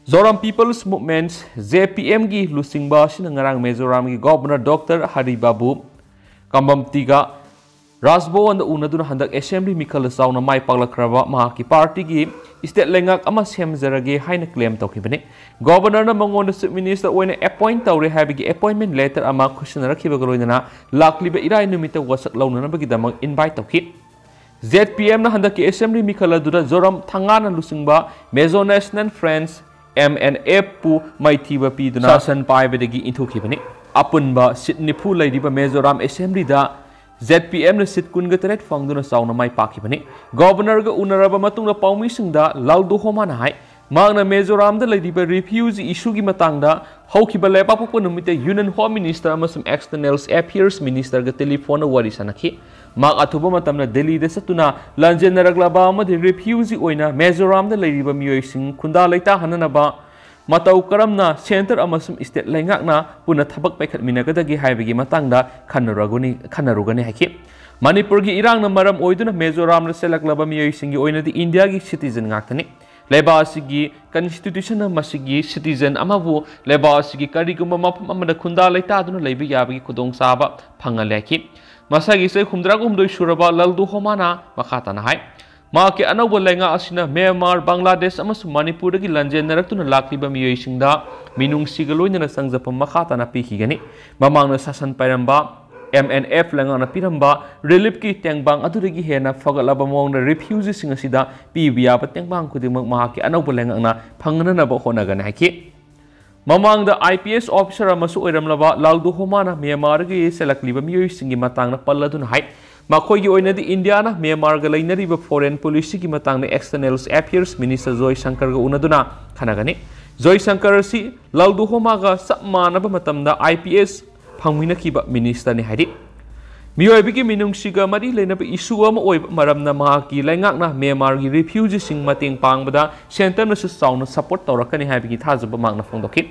ꯖꯣꯔꯥꯝ ꯄꯤꯄꯜꯁ ꯃꯨꯚꯃꯦꯟꯠ, ꯖꯦ ꯄꯤ ꯑꯦꯝꯒꯤ ꯂꯨꯆꯤꯡꯕ ꯑꯁꯤꯅ ꯉꯔꯥꯡ ꯃꯤꯖꯣꯔꯥꯝꯒꯤ ꯒꯣꯚꯔꯅꯔ ꯗꯣꯛꯇꯔ ꯍꯔꯤ ꯕꯥꯕꯨ ꯀꯝꯕꯝꯇꯤꯒ ꯔꯥꯖꯚꯋꯟꯗ ꯎꯅꯗꯨꯅ ꯍꯟꯗꯛ ꯑꯦꯁꯦꯝꯕ꯭ꯂꯤ ꯃꯤꯈꯜꯗ ꯆꯥꯎꯅ ꯃꯥꯏ ꯄꯥꯛꯂꯛꯈ꯭ꯔꯕ ꯃꯍꯥꯛꯀꯤ ꯄꯥꯔꯇꯤꯒꯤ ꯁ꯭ꯇꯦꯠ ꯂꯩꯉꯥꯛ ꯑꯃ ꯁꯦꯝꯖꯔꯒꯦ ꯍꯥꯏꯅ ꯀ꯭ꯂꯦꯝ ꯇꯧꯈꯤꯕꯅꯤ꯫ ꯒꯣꯚꯔꯅꯔꯅ ꯃꯉꯣꯟꯗ ꯆꯤꯐ ꯃꯤꯅꯤꯁꯇꯔ ꯑꯣꯏꯅ ꯑꯦꯄꯣꯏꯟꯠ ꯇꯧꯔꯦ ꯍꯥꯏꯕꯒꯤ ꯑꯦꯄꯣꯏꯟꯠꯃꯦꯟꯠ ꯂꯦꯇꯔ ꯑꯃ ꯈꯨꯠꯁꯤꯟꯅꯔꯛꯈꯤꯕꯒ ꯂꯣꯏꯅꯅ ꯂꯥꯛꯂꯤꯕ ꯏꯔꯥꯏ ꯅꯨꯃꯤꯠꯇ ꯋꯥꯁꯛ ꯂꯧꯅꯅꯕꯒꯤꯗꯃꯛ ꯏꯟꯚꯥꯏꯠ ꯇꯧꯈꯤ꯫ ꯖꯦꯗ ꯄꯤ ꯑꯦꯝꯅ ꯍꯟꯗꯛꯀꯤ ꯑꯦꯁꯦꯝꯕ꯭ꯂꯤ ꯃꯤꯈꯜ ꯑꯗꯨꯗ ꯖꯣꯔꯥꯝ ꯊꯪꯒꯥꯅ ꯂꯨꯆꯤꯡꯕ Mizo national front, M N ꯑꯦꯐꯄꯨ ꯃꯥꯏꯊꯤꯕ ꯄꯤꯗꯨꯅ ꯁꯥꯁꯟ ꯄꯥꯏꯕꯗꯒꯤ ꯏꯟꯊꯨꯈꯤꯕꯅꯤ꯫ ꯑꯄꯨꯟꯕ ꯁꯤꯠ ꯅꯤꯐꯨ ꯂꯩꯔꯤꯕ ꯃꯤꯖꯣꯔꯥꯝ ꯑꯦꯁꯦꯝꯕ꯭ꯂꯤꯗ ꯖꯦꯗ ꯄꯤ ꯑꯦꯝꯅ ꯁꯤꯠ ꯀꯨꯟꯒ ꯇꯔꯦꯠ ꯐꯪꯗꯨꯅ ꯆꯥꯎꯅ ꯃꯥꯏ ꯄꯥꯛꯈꯤꯕꯅꯤ꯫ ꯒꯣꯚꯔꯅꯔꯒ ꯎꯅꯔꯕ ꯃꯇꯨꯡꯗ ꯄꯥꯎꯃꯤꯁꯤꯡꯗ ꯂꯥꯜꯗꯨ ꯍꯣꯃꯥꯅ ꯍꯥꯏ, ꯃꯍꯥꯛꯅ ꯃꯤꯖꯣꯔꯥꯝꯗ ꯂꯩꯔꯤꯕ ꯔꯤꯐ꯭ꯌꯨꯖꯤ ꯏꯁꯨꯒꯤ ꯃꯇꯥꯡꯗ ꯍꯧꯈꯤꯕ ꯂꯩꯕꯥꯛꯄꯣꯛꯄ ꯅꯨꯃꯤꯠꯇ ꯌꯨꯅꯤꯌꯟ ꯍꯣꯝ ꯃꯤꯅꯤꯁꯇꯔ ꯑꯃꯁꯨꯡ ꯑꯦꯛꯁꯇꯔꯅꯦꯜ ꯑꯦꯐꯤꯌꯔꯁ ꯃꯤꯅꯤꯁꯇꯔꯒ ꯇꯦꯂꯤꯐꯣꯟꯗ ꯋꯥꯔꯤ ꯁꯥꯅꯈꯤ꯫ ꯃꯍꯥꯛ ꯑꯊꯨꯕ ꯃꯇꯝꯗ ꯗꯦꯜꯂꯤꯗ ꯆꯠꯇꯨꯅ ꯂꯥꯟꯖꯦꯟꯅꯔꯛꯂꯕ ꯑꯃꯗꯤ ꯔꯤꯐ꯭ꯌꯨꯖꯤ ꯑꯣꯏꯅ ꯃꯤꯖꯣꯔꯥꯝꯗ ꯂꯩꯔꯤꯕ ꯃꯤꯑꯣꯏꯁꯤꯡ ꯈꯨꯟꯗꯥ ꯂꯩꯇꯥꯍꯟꯅꯅꯕ ꯃꯇꯧ ꯀꯔꯝꯅ ꯁꯦꯟꯇꯔ ꯑꯃꯁꯨꯡ ꯁ꯭ꯇꯦꯠ ꯂꯩꯉꯥꯛꯅ ꯄꯨꯟꯅ ꯊꯕꯛ ꯄꯥꯏꯈꯠꯃꯤꯟꯅꯒꯗꯒꯦ ꯍꯥꯏꯕꯒꯤ ꯃꯇꯥꯡꯗ ꯈꯟꯅꯔꯒꯅꯤ, ꯈꯟꯅꯔꯨꯒꯅꯤ ꯍꯥꯏꯈꯤ꯫ ꯃꯅꯤꯄꯨꯔꯒꯤ ꯏꯔꯥꯡꯅ ꯃꯔꯝ ꯑꯣꯏꯗꯨꯅ ꯃꯤꯖꯣꯔꯥꯝꯗ ꯆꯦꯜꯂꯛꯂꯕ ꯃꯤꯑꯣꯏꯁꯤꯡꯒꯤ ꯑꯣꯏꯅꯗꯤ ꯏꯟꯗꯤꯌꯥꯒꯤ ꯁꯤꯇꯤꯖꯟ ꯉꯥꯛꯇꯅꯤ꯫ ꯂꯩꯕꯥꯛ ꯑꯁꯤꯒꯤ ꯀꯟꯁꯇꯤꯇ꯭ꯌꯨꯁꯟꯅ ꯃꯁꯤꯒꯤ ꯁꯤꯇꯤꯖꯟ ꯑꯃꯕꯨ ꯂꯩꯕꯥꯛ ꯑꯁꯤꯒꯤ ꯀꯔꯤꯒꯨꯝꯕ ꯃꯐꯝ ꯑꯃꯗ ꯈꯨꯟꯗꯥ ꯂꯩꯇꯥꯗꯨꯅ ꯂꯩꯕ ꯌꯥꯕꯒꯤ ꯈꯨꯗꯣꯡꯆꯥꯕ ꯐꯪꯍꯜꯂꯦ ꯍꯥꯏꯈꯤ꯫ ꯃꯁꯥꯒꯤ ꯆꯍꯤ ꯍꯨꯝꯗ꯭ꯔꯥꯒ ꯍꯨꯝꯗꯣꯏ ꯁꯨꯔꯕ ꯂꯜꯗꯨ ꯍꯣꯃꯥꯅ ꯃꯈꯥ ꯇꯥꯅ ꯍꯥꯏ, ꯃꯍꯥꯛꯀꯤ ꯑꯅꯧꯕ ꯂꯩꯉꯥꯛ ꯑꯁꯤꯅ ꯃ꯭ꯌꯥꯟꯃꯥꯔ, ꯕꯪꯒ꯭ꯂꯥꯗꯦꯁ ꯑꯃꯁꯨꯡ ꯃꯅꯤꯄꯨꯔꯗꯒꯤ ꯂꯥꯟꯖꯦꯟꯅꯔꯛꯇꯨꯅ ꯂꯥꯛꯂꯤꯕ ꯃꯤꯑꯣꯏꯁꯤꯡꯗ ꯃꯤꯅꯨꯡꯁꯤꯒ ꯂꯣꯏꯅꯅ ꯆꯪꯖꯐꯝ ꯃꯈꯥ ꯇꯥꯅ ꯄꯤꯈꯤꯒꯅꯤ꯫ ꯃꯃꯥꯡꯗ ꯁꯥꯁꯟ ꯄꯥꯏꯔꯝꯕ ꯑꯦꯝ ꯑꯦꯟ ꯑꯦꯐ ꯂꯩꯉꯥꯛꯅ ꯄꯤꯔꯝꯕ ꯔꯤꯂꯤꯐꯀꯤ ꯇꯦꯡꯕꯥꯡ ꯑꯗꯨꯗꯒꯤ ꯍꯦꯟꯅ ꯐꯒꯠꯂꯕ ꯃꯑꯣꯡꯗ ꯔꯤꯐ꯭ꯌꯨꯖꯤꯁꯤꯡ ꯑꯁꯤꯗ ꯄꯤꯕ ꯌꯥꯕ ꯇꯦꯡꯕꯥꯡ ꯈꯨꯗꯤꯡꯃꯛ ꯃꯍꯥꯛꯀꯤ ꯑꯅꯧꯕ ꯂꯩꯉꯥꯛꯅ ꯐꯪꯅꯅꯕ ꯍꯣꯠꯅꯒꯅꯤ ꯍꯥꯏꯈꯤ꯫ ꯃꯃꯥꯡꯗ ꯑꯥꯏ ꯄꯤ ꯑꯦꯁ ꯑꯣꯐꯤꯁꯥꯔ ꯑꯃꯁꯨ ꯑꯣꯏꯔꯝꯂꯕ ꯂꯥꯜꯗꯨꯍꯣꯃꯥꯅ ꯃ꯭ꯌꯥꯟꯃꯥꯔꯗꯒꯤ ꯆꯦꯜꯂꯛꯂꯤꯕ ꯃꯤꯑꯣꯏꯁꯤꯡꯒꯤ ꯃꯇꯥꯡꯗ ꯄꯜꯂꯗꯨꯅ ꯍꯥꯏ, ꯃꯈꯣꯏꯒꯤ ꯑꯣꯏꯅꯗꯤ ꯏꯟꯗꯤꯌꯥꯅ ꯃ꯭ꯌꯥꯟꯃꯥꯔꯒ ꯂꯩꯅꯔꯤꯕ ꯐꯣꯔꯦꯟ ꯄꯣꯂꯤꯁꯤꯒꯤ ꯃꯇꯥꯡꯗ ꯑꯦꯛꯁꯇꯔꯅꯦꯜ ꯑꯦꯐꯤꯌꯔꯁ ꯃꯤꯅꯤꯁꯇꯔ ꯖꯣꯏꯁꯪꯀꯔꯒ ꯎꯅꯗꯨꯅ ꯈꯟꯅꯒꯅꯤ꯫ ꯖꯣꯏꯁꯪꯀꯔ ꯑꯁꯤ ꯂꯥꯜꯗꯨꯍꯣꯃꯥꯒ ꯆꯞ ꯃꯥꯟꯅꯕ ꯃꯇꯝꯗ ꯑꯥꯏ ꯄꯤ ꯑꯦꯁ ꯐꯪꯃꯤꯟꯅꯈꯤꯕ ꯃꯤꯅꯤꯁꯇꯔꯅꯤ ꯍꯥꯏꯔꯤ꯫ ꯃꯤꯑꯣꯏꯕꯒꯤ ꯃꯤꯅꯨꯡꯁꯤꯒ ꯃꯔꯤ ꯂꯩꯅꯕ ꯏꯁꯨ ꯑꯃ ꯑꯣꯏꯕ ꯃꯔꯝꯅ ꯃꯍꯥꯛꯀꯤ ꯂꯩꯉꯥꯛꯅ ꯃ꯭ꯌꯥꯟꯃꯥꯔꯒꯤ ꯔꯤꯐ꯭ꯌꯨꯖꯤꯁꯤꯡ ꯃꯇꯦꯡ ꯄꯥꯡꯕꯗ ꯁꯦꯟꯇꯔꯅꯁꯨ ꯆꯥꯎꯅ ꯁꯄꯣꯔꯠ ꯇꯧꯔꯛꯀꯅꯤ ꯍꯥꯏꯕꯒꯤ ꯊꯥꯖꯕ ꯃꯍꯥꯛꯅ ꯐꯣꯡꯗꯣꯛꯈꯤ꯫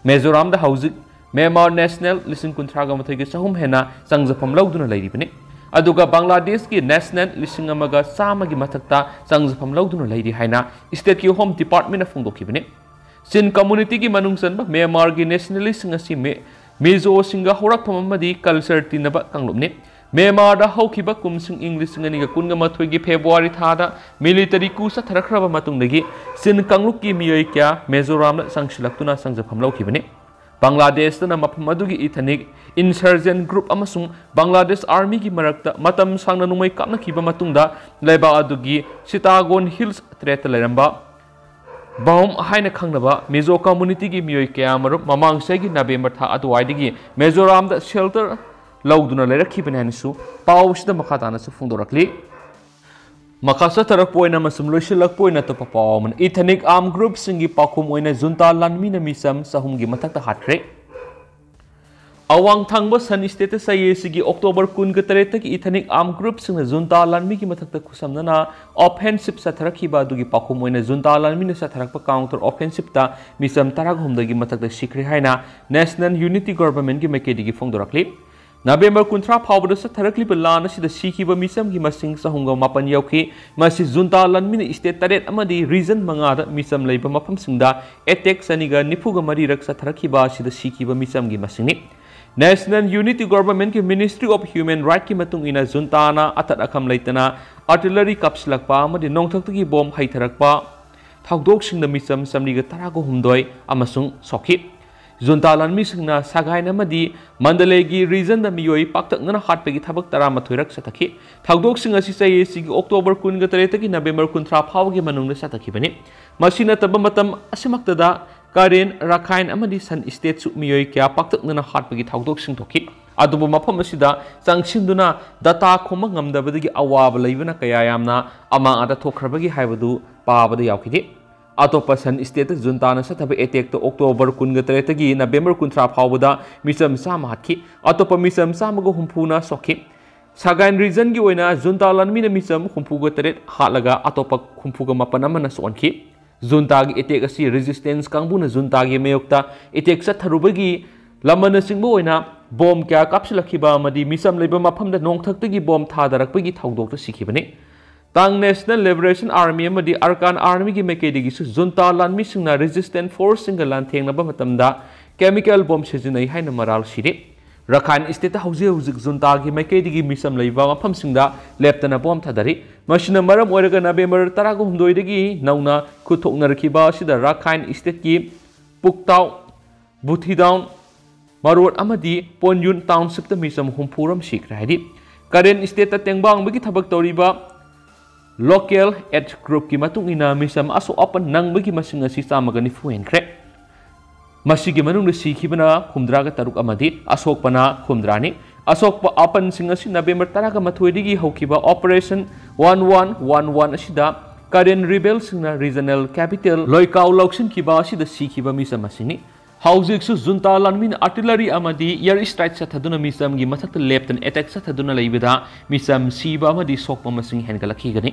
ꯃꯤꯖꯣꯔꯥꯝꯗ ꯍꯧꯖꯤꯛ ꯃ꯭ꯌꯥꯟꯃꯥꯔ ꯅꯦꯁꯅꯦꯜ ꯂꯤꯁꯤꯡ ꯀꯨꯟꯊ꯭ꯔꯥꯒ ꯃꯥꯊꯣꯏꯒꯤ ꯆꯍꯨꯝ ꯍꯦꯟꯅ ꯆꯪꯖꯐꯝ ꯂꯧꯗꯨꯅ ꯂꯩꯔꯤꯕꯅꯤ꯫ ꯑꯗꯨꯒ ꯕꯪꯒ꯭ꯂꯥꯗꯦꯁꯀꯤ ꯅꯦꯁꯅꯦꯜ ꯂꯤꯁꯤꯡ ꯑꯃꯒ ꯆꯥꯝꯃꯒꯤ ꯃꯊꯛꯇ ꯆꯪꯖꯐꯝ ꯂꯧꯗꯨꯅ ꯂꯩꯔꯤ ꯍꯥꯏꯅ ꯁ꯭ꯇꯦꯠꯀꯤ ꯍꯣꯝ ꯗꯤꯄꯥꯔꯠꯃꯦꯟꯅ ꯐꯣꯡꯗꯣꯛꯈꯤꯕꯅꯤ꯫ ꯆꯤꯟ ꯀꯝꯃꯨꯅꯤꯇꯤꯒꯤ ꯃꯅꯨꯡ ꯆꯟꯕ ꯃ꯭ꯌꯥꯟꯃꯥꯔꯒꯤ ꯅꯦꯁꯅꯦꯂꯤꯁꯁꯤꯡ ꯑꯁꯤ ꯃꯤ-, ꯃꯤꯖꯣꯁꯤꯡꯒ ꯍꯧꯔꯛꯐꯝ ꯑꯃꯗꯤ ꯀꯜꯆꯔ ꯇꯤꯟꯅꯕ ꯀꯥꯡꯂꯨꯞꯅꯤ꯫ ꯃ꯭ꯌꯥꯟꯃꯥꯔꯗ ꯍꯧꯈꯤꯕ ꯀꯨꯝꯁꯤꯡ ꯏꯪ ꯂꯤꯁꯤꯡ ꯑꯅꯤꯒ ꯀꯨꯟꯒ ꯃꯥꯊꯣꯏꯒꯤ ꯐꯦꯕ꯭ꯔꯨꯋꯥꯔꯤ ꯊꯥꯗ ꯃꯤꯂꯤꯇꯔꯤ ꯀꯨ ꯆꯠꯊꯔꯛꯈ꯭ꯔꯕ ꯃꯇꯨꯡꯗꯒꯤ ꯆꯤꯟ ꯀꯥꯡꯂꯨꯞꯀꯤ ꯃꯤꯑꯣꯏ ꯀꯌꯥ ꯃꯤꯖꯣꯔꯥꯝꯗ ꯆꯪꯁꯤꯜꯂꯛꯇꯨꯅ ꯆꯪꯖꯐꯝ ꯂꯧꯈꯤꯕꯅꯤ꯫ ꯕꯪꯒ꯭ꯂꯥꯗꯦꯁꯇꯅ ꯃꯐꯝ ꯑꯗꯨꯒꯤ ꯏꯊꯅꯤꯛ ꯏꯟꯁꯔꯖꯦꯟ ꯒ꯭ꯔꯨꯞ ꯑꯃꯁꯨꯡ ꯕꯪꯒ꯭ꯂꯥꯗꯦꯁ ꯑꯥꯔꯃꯤꯒꯤ ꯃꯔꯛꯇ ꯃꯇꯝ ꯁꯥꯡꯅ ꯅꯣꯡꯃꯩ ꯀꯥꯞꯅꯈꯤꯕ ꯃꯇꯨꯡꯗ ꯂꯩꯕꯥꯛ ꯑꯗꯨꯒꯤ ꯁꯤꯇꯥꯒꯣꯟ ꯍꯤꯜꯁ ꯇꯔꯦꯠꯇ ꯂꯩꯔꯝꯕ ꯕꯥꯎꯝ ꯍꯥꯏꯅ ꯈꯪꯅꯕ ꯃꯤꯖꯣ ꯀꯝꯃꯨꯅꯤꯇꯤꯒꯤ ꯃꯤꯑꯣꯏ ꯀꯌꯥꯃꯔꯨꯝ ꯃꯃꯥꯡ ꯆꯍꯤꯒꯤ ꯅꯕꯦꯝꯕꯔ ꯊꯥ ꯑꯗꯨꯋꯥꯏꯗꯒꯤ ꯃꯤꯖꯣꯔꯥꯝꯗ ꯁꯦꯜꯇꯔ ꯂꯧꯗꯨꯅ ꯂꯩꯔꯛꯈꯤꯕꯅꯤ ꯍꯥꯏꯅꯁꯨ ꯄꯥꯎ ꯑꯁꯤꯗ ꯃꯈꯥ ꯇꯥꯅꯁꯨ ꯐꯣꯡꯗꯣꯔꯛꯂꯤ꯫ ꯃꯈꯥ ꯆꯠꯊꯔꯛꯄ ꯑꯣꯏꯅ ꯑꯃꯁꯨꯡ ꯂꯣꯏꯁꯤꯜꯂꯛꯄ ꯑꯣꯏꯅ ꯑꯇꯣꯞꯄ ꯄꯥꯎ ꯑꯃꯅ, ꯏꯊꯅꯤꯛ ꯑꯥꯔꯝ ꯒ꯭ꯔꯨꯞꯁꯤꯡꯒꯤ ꯄꯥꯎꯈꯨꯝ ꯑꯣꯏꯅ ꯖꯨꯟꯇꯥ ꯂꯥꯟꯃꯤꯅ ꯃꯤꯆꯝ ꯆꯍꯨꯝꯒꯤ ꯃꯊꯛꯇ ꯍꯥꯠꯈ꯭ꯔꯦ꯫ ꯑꯋꯥꯡ ꯊꯪꯕ ꯁꯟ ꯁ꯭ꯇꯦꯠꯇ ꯆꯌꯣꯜ ꯑꯁꯤꯒꯤ ꯑꯣꯛꯇꯣꯕꯔ ꯀꯨꯟꯒ ꯇꯔꯦꯠꯇꯒꯤ ꯏꯊꯅꯤꯛ ꯑꯥꯔꯝ ꯒ꯭ꯔꯨꯞꯁꯤꯡꯅ ꯖꯨꯟꯇꯥ ꯂꯥꯟꯃꯤꯒꯤ ꯃꯊꯛꯇ ꯈꯨꯠꯁꯝꯅꯅ ꯑꯣꯐꯦꯟꯁꯤꯞ ꯆꯠꯊꯔꯛꯈꯤꯕ ꯑꯗꯨꯒꯤ ꯄꯥꯎꯈꯨꯝ ꯑꯣꯏꯅ ꯖꯨꯟꯇꯥ ꯂꯥꯟꯃꯤꯅ ꯆꯠꯊꯔꯛꯄ ꯀꯥꯎꯟꯇꯔ ꯑꯣꯐꯦꯟꯁꯤꯞꯇ ꯃꯤꯆꯝ ꯇꯔꯥꯍꯨꯝꯗꯣꯏꯒꯤ ꯃꯊꯛꯇ ꯁꯤꯈ꯭ꯔꯦ ꯍꯥꯏꯅ ꯅꯦꯁꯅꯦꯜ ꯌꯨꯅꯤꯇꯤ ꯒꯣꯚꯔꯟꯃꯦꯟꯠꯀꯤ ꯃꯥꯏꯀꯩꯗꯒꯤ ꯐꯣꯡꯗꯣꯔꯛꯂꯤ꯫ ꯅꯕꯦꯝꯕꯔ ꯀꯨꯟꯊ꯭ꯔꯥ ꯐꯥꯎꯕꯗ ꯆꯠꯊꯔꯛꯂꯤꯕ ꯂꯥꯟ ꯑꯁꯤꯗ ꯁꯤꯈꯤꯕ ꯃꯤꯆꯝꯒꯤ ꯃꯁꯤꯡ ꯆꯍꯨꯝꯒ ꯃꯥꯄꯟ ꯌꯧꯈꯤ꯫ ꯃꯁꯤ ꯖꯨꯟꯇꯥ ꯂꯥꯟꯃꯤꯅ ꯁ꯭ꯇꯦꯠ ꯇꯔꯦꯠ ꯑꯃꯗꯤ ꯔꯤꯖꯟ ꯃꯉꯥꯗ ꯃꯤꯆꯝ ꯂꯩꯕ ꯃꯐꯝꯁꯤꯡꯗ ꯑꯦꯇꯦꯛ ꯆꯅꯤꯒ ꯅꯤꯐꯨꯒ ꯃꯔꯤꯔꯛ ꯆꯠꯊꯔꯛꯈꯤꯕ ꯑꯁꯤꯗ ꯁꯤꯈꯤꯕ ꯃꯤꯆꯝꯒꯤ ꯃꯁꯤꯡꯅꯤ꯫ ꯅꯦꯁꯅꯦꯜ ꯌꯨꯅꯤꯇꯤ ꯒꯣꯚꯔꯟꯃꯦꯟꯠꯀꯤ ꯃꯤꯅꯤꯁꯇ꯭ꯔꯤ ꯑꯣꯐ ꯍ꯭ꯌꯨꯃꯦꯟ ꯔꯥꯏꯠꯀꯤ ꯃꯇꯨꯡ ꯏꯟꯅ ꯖꯨꯟꯇꯥꯅ ꯑꯇꯠ ꯑꯈꯝ ꯂꯩꯇꯅ ꯑꯥꯔꯇꯤꯂꯔꯤ ꯀꯥꯞꯁꯤꯜꯂꯛꯄ ꯑꯃꯗꯤ ꯅꯣꯡꯊꯛꯇꯒꯤ ꯕꯣꯝ ꯍꯩꯊꯔꯛꯄ ꯊꯧꯗꯣꯛꯁꯤꯡꯗ ꯃꯤꯆꯝ ꯆꯥꯃꯔꯤꯒ ꯇꯔꯥꯒ ꯍꯨꯝꯗꯣꯏ ꯑꯃꯁꯨꯡ ꯁꯣꯛꯈꯤ꯫ ꯖꯨꯟꯇꯥ ꯂꯥꯟꯃꯤꯁꯤꯡꯅ ꯁꯒꯥꯏꯟ ꯑꯃꯗꯤ ꯃꯟꯗꯂꯦꯒꯤ ꯔꯤꯖꯟꯗ ꯃꯤꯑꯣꯏ ꯄꯥꯛꯇꯛꯅꯅ ꯍꯥꯠꯄꯒꯤ ꯊꯕꯛ ꯇꯔꯥꯃꯥꯊꯣꯏꯔꯛ ꯆꯠꯊꯈꯤ꯫ ꯊꯧꯗꯣꯛꯁꯤꯡ ꯑꯁꯤ ꯆꯍꯤ ꯑꯁꯤꯒꯤ ꯑꯣꯛꯇꯣꯕꯔ ꯀꯨꯟꯒ ꯇꯔꯦꯠꯇꯒꯤ ꯅꯕꯦꯝꯕꯔ ꯀꯨꯟꯊ꯭ꯔꯥ ꯐꯥꯎꯕꯒꯤ ꯃꯅꯨꯡꯗ ꯆꯠꯊꯈꯤꯕꯅꯤ꯫ ꯃꯁꯤ ꯅꯠꯇꯕ ꯃꯇꯝ ꯑꯁꯤꯃꯛꯇꯗ ꯀꯥꯔꯦꯟ, ꯔꯥꯈꯥꯏꯟ ꯑꯃꯗꯤ ꯁꯟ ꯏꯁꯇꯦꯠꯁꯨ ꯃꯤꯑꯣꯏ ꯀꯌꯥ ꯄꯥꯛꯇꯛꯅꯅ ꯍꯥꯠꯄꯒꯤ ꯊꯧꯗꯣꯛꯁꯤꯡ ꯊꯣꯛꯈꯤ꯫ ꯑꯗꯨꯕꯨ ꯃꯐꯝ ꯑꯁꯤꯗ ꯆꯪꯁꯤꯟꯗꯨꯅ ꯗꯇꯥ ꯈꯣꯝꯕ ꯉꯝꯗꯕꯗꯒꯤ ꯑꯋꯥꯕ ꯂꯩꯕꯅ ꯀꯌꯥ ꯌꯥꯝꯅ ꯑꯃꯥꯡ ꯑꯇꯥ ꯊꯣꯛꯈ꯭ꯔꯕꯒꯦ ꯍꯥꯏꯕꯗꯨ ꯄꯥꯕꯗ ꯌꯥꯎꯈꯤꯗꯦ꯫ ꯑꯇꯣꯞꯄ ꯁꯟ ꯏꯁꯇꯦꯠꯇ ꯖꯨꯟꯇꯥꯅ ꯆꯠꯊꯕ ꯑꯦꯇꯦꯛꯇ ꯑꯣꯛꯇꯣꯕꯔ ꯀꯨꯟꯒ ꯇꯔꯦꯠꯇꯒꯤ ꯅꯕꯦꯝꯕꯔ ꯀꯨꯟꯊ꯭ꯔꯥ ꯐꯥꯎꯕꯗ ꯃꯤꯆꯝ ꯆꯥꯝꯃ ꯍꯥꯠꯈꯤ꯫ ꯑꯇꯣꯞꯄ ꯃꯤꯆꯝ ꯆꯥꯝꯃꯒ ꯍꯨꯝꯐꯨꯅ ꯁꯣꯛꯈꯤ꯫ ꯁꯒꯥꯏꯟ ꯔꯤꯖꯟꯒꯤ ꯑꯣꯏꯅ ꯖꯨꯟꯇꯥ ꯂꯥꯟꯃꯤꯅ ꯃꯤꯆꯝ ꯍꯨꯝꯐꯨꯒ ꯇꯔꯦꯠ ꯍꯥꯠꯂꯒ ꯑꯇꯣꯞꯄ ꯍꯨꯝꯐꯨꯒ ꯃꯥꯄꯟ ꯑꯃꯅ ꯁꯣꯛꯍꯟꯈꯤ꯫ ꯖꯨꯟꯇꯥꯒꯤ ꯑꯦꯇꯦꯛ ꯑꯁꯤ ꯔꯦꯖꯤꯁꯇꯦꯟꯁ ꯀꯥꯡꯕꯨꯅ ꯖꯨꯟꯇꯥꯒꯤ ꯃꯥꯌꯣꯛꯇ ꯑꯦꯇꯦꯛ ꯆꯠꯊꯔꯨꯕꯒꯤ ꯂꯃꯟꯅꯆꯤꯡꯕ ꯑꯣꯏꯅ ꯕꯣꯝ ꯀꯌꯥ ꯀꯥꯞꯁꯤꯜꯂꯛꯈꯤꯕ ꯑꯃꯗꯤ ꯃꯤꯆꯝ ꯂꯩꯕ ꯃꯐꯝꯗ ꯅꯣꯡꯊꯛꯇꯒꯤ ꯕꯣꯝ ꯊꯥꯗꯔꯛꯄꯒꯤ ꯊꯧꯗꯣꯛꯇ ꯁꯤꯈꯤꯕꯅꯤ꯫ ꯇꯥꯡ ꯅꯦꯁꯅꯦꯜ ꯂꯤꯕꯔꯦꯁꯟ ꯑꯥꯔꯃꯤ ꯑꯃꯗꯤ ꯑꯔꯀꯥꯟ ꯑꯥꯔꯃꯤꯒꯤ ꯃꯥꯏꯀꯩꯗꯒꯤꯁꯨ ꯖꯨꯟꯇꯥ ꯂꯥꯟꯃꯤꯁꯤꯡꯅ ꯔꯦꯖꯤꯁꯇꯦꯟ ꯐꯣꯔꯁꯁꯤꯡꯒ ꯂꯥꯟꯊꯦꯡꯅꯕ ꯃꯇꯝꯗ ꯀꯦꯃꯤꯀꯦꯜ ꯕꯣꯝ ꯁꯤꯖꯤꯟꯅꯩ ꯍꯥꯏꯅ ꯃꯔꯥꯜ ꯁꯤꯔꯤ꯫ ꯔꯥꯈꯥꯏꯟ ꯏꯁꯇꯦꯠꯇ ꯍꯧꯖꯤꯛ ꯍꯧꯖꯤꯛ ꯖꯨꯟꯇꯥꯒꯤ ꯃꯥꯏꯀꯩꯗꯒꯤ ꯃꯤꯆꯝ ꯂꯩꯕ ꯃꯐꯝꯁꯤꯡꯗ ꯂꯦꯞꯇꯅ ꯕꯣꯝ ꯊꯥꯗꯔꯤ꯫ ꯃꯁꯤꯅ ꯃꯔꯝ ꯑꯣꯏꯔꯒ ꯅꯕꯦꯝꯕꯔ ꯇꯔꯥꯒ ꯍꯨꯝꯗꯣꯏꯗꯒꯤ ꯅꯧꯅ ꯈꯨꯠ ꯊꯣꯛꯅꯔꯛꯈꯤꯕ ꯑꯁꯤꯗ ꯔꯥꯈꯥꯏꯟ ꯏꯁꯇꯦꯠꯀꯤ ꯄꯨꯛꯇꯥꯎ, ꯕꯨꯊꯤꯗꯥꯎꯟ, ꯃꯔꯣꯠ ꯑꯃꯗꯤ ꯄꯣꯟꯌꯨꯟ ꯇꯥꯎꯟꯁꯤꯞꯇ ꯃꯤꯆꯝ ꯍꯨꯝꯐꯨ ꯔꯣꯝ ꯁꯤꯈ꯭ꯔꯦ ꯍꯥꯏꯔꯤ꯫ ꯀꯥꯔꯦꯟ ꯏꯁꯇꯦꯠꯇ ꯇꯦꯡꯕꯥꯡꯕꯒꯤ ꯊꯕꯛ ꯇꯧꯔꯤꯕ ꯂꯣꯀꯦꯜ ꯑꯦꯗ ꯒ꯭ꯔꯨꯞꯀꯤ ꯃꯇꯨꯡ ꯏꯟꯅ ꯃꯤꯆꯝ ꯑꯁꯣꯛ ꯑꯄꯟ ꯅꯪꯕꯒꯤ ꯃꯁꯤꯡ ꯑꯁꯤ ꯆꯥꯝꯃꯒ ꯅꯤꯐꯨ ꯍꯦꯟꯈ꯭ꯔꯦ꯫ ꯃꯁꯤꯒꯤ ꯃꯅꯨꯡꯗ ꯁꯤꯈꯤꯕꯅ ꯍꯨꯝꯗ꯭ꯔꯥꯒ ꯇꯔꯨꯛ ꯑꯃꯗꯤ ꯑꯁꯣꯛꯄꯅ ꯍꯨꯝꯗ꯭ꯔꯥꯅꯤ꯫ ꯑꯁꯣꯛꯄ ꯑꯄꯟꯁꯤꯡ ꯑꯁꯤ ꯅꯕꯦꯝꯕꯔ ꯇꯔꯥꯒ ꯃꯥꯊꯣꯏꯗꯒꯤ ꯍꯧꯈꯤꯕ operation one one one one ꯑꯁꯤꯗ ꯀꯥꯔꯦꯟ ꯔꯤꯕꯦꯜꯁꯤꯡꯅ ꯔꯤꯖꯅꯦꯜ ꯀꯦꯄꯤꯇꯦꯜ ꯂꯣꯏꯀꯥꯎ ꯂꯧꯁꯤꯟꯈꯤꯕ ꯑꯁꯤꯗ ꯁꯤꯈꯤꯕ ꯃꯤꯆꯝ ꯑꯁꯤꯅꯤ꯫ ꯍꯧꯖꯤꯛꯁꯨ ꯖꯨꯟꯇꯥ ꯂꯥꯟꯃꯤꯅ ꯑꯥꯔꯇꯤꯂꯔꯤ ꯑꯃꯗꯤ ꯑꯦꯌꯔ ꯁ꯭ꯇ꯭ꯔꯥꯏꯛ ꯆꯠꯊꯗꯨꯅ ꯃꯤꯆꯝꯒꯤ ꯃꯊꯛꯇ ꯂꯦꯞꯇꯅ ꯑꯦꯇꯦꯛ ꯆꯠꯊꯗꯨꯅ ꯂꯩꯕꯗ ꯃꯤꯆꯝ ꯁꯤꯕ ꯑꯃꯗꯤ ꯁꯣꯛꯄ ꯃꯁꯤꯡ ꯍꯦꯟꯒꯠꯂꯛꯈꯤꯒꯅꯤ꯫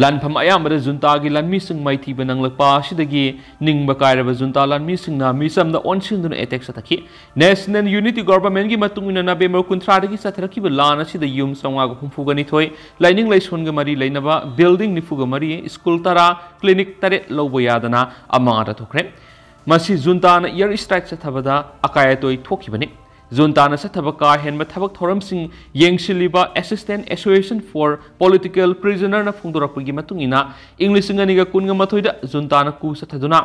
ꯂꯥꯟꯐꯝ ꯑꯌꯥꯝꯕꯗ ꯖꯨꯟꯇꯥꯒꯤ ꯂꯥꯟꯃꯤꯁꯤꯡ ꯃꯥꯏꯊꯤꯕ ꯅꯪꯂꯛꯄ ꯑꯁꯤꯗꯒꯤ ꯅꯤꯡꯕ ꯀꯥꯏꯔꯕ ꯖꯨꯟꯇꯥ ꯂꯥꯟꯃꯤꯁꯤꯡꯅ ꯃꯤꯆꯝꯗ ꯑꯣꯟꯁꯤꯟꯗꯨꯅ ꯑꯦꯇꯦꯛ ꯆꯠꯊꯈꯤ꯫ ꯅꯦꯁꯅꯦꯜ ꯌꯨꯅꯤꯇꯤ ꯒꯣꯚꯔꯟꯃꯦꯟꯠꯀꯤ ꯃꯇꯨꯡ ꯏꯟꯅ ꯅꯕꯦꯝꯕꯔ ꯀꯨꯟꯊ꯭ꯔꯥꯗꯒꯤ ꯆꯠꯊꯔꯛꯈꯤꯕ ꯂꯥꯟ ꯑꯁꯤꯗ ꯌꯨꯝ ꯆꯥꯝꯃꯉꯥꯒ ꯍꯨꯝꯐꯨꯒ ꯅꯤꯊꯣꯏ, ꯂꯥꯏꯅꯤꯡ ꯂꯥꯏꯁꯣꯟꯒ ꯃꯔꯤ ꯂꯩꯅꯕ ꯕꯤꯜꯗꯤꯡ ꯅꯤꯐꯨꯒ ꯃꯔꯤ, ꯁ꯭ꯀꯨꯜ ꯇꯔꯥ, ꯀ꯭ꯂꯤꯅꯤꯛ ꯇꯔꯦꯠ ꯂꯧꯕ ꯌꯥꯗꯅ ꯑꯃꯥꯡ ꯑꯇꯥ ꯊꯣꯛꯈ꯭ꯔꯦ꯫ ꯃꯁꯤ ꯖꯨꯟꯇꯥꯅ ꯑꯦꯌꯔ ꯁ꯭ꯇ꯭ꯔꯥꯏꯛ ꯆꯠꯊꯕꯗ ꯑꯀꯥꯏ ꯑꯇꯣꯏ ꯊꯣꯛꯈꯤꯕꯅꯤ꯫ ꯖꯨꯟꯇꯥꯅ ꯆꯠꯊꯕ ꯀꯥ ꯍꯦꯟꯕ ꯊꯕꯛ ꯊꯧꯔꯝꯁꯤꯡ ꯌꯦꯡꯁꯤꯜꯂꯤꯕ Assistance Association for Political Prisonerꯅ ꯐꯣꯡꯗꯣꯔꯛꯄꯒꯤ ꯃꯇꯨꯡ ꯏꯟꯅ, ꯏꯪ ꯂꯤꯁꯤꯡ ꯑꯅꯤꯒ ꯀꯨꯟꯒ ꯃꯥꯊꯣꯏꯗ ꯖꯨꯟꯇꯥꯅ ꯀꯨ ꯆꯠꯊꯗꯨꯅ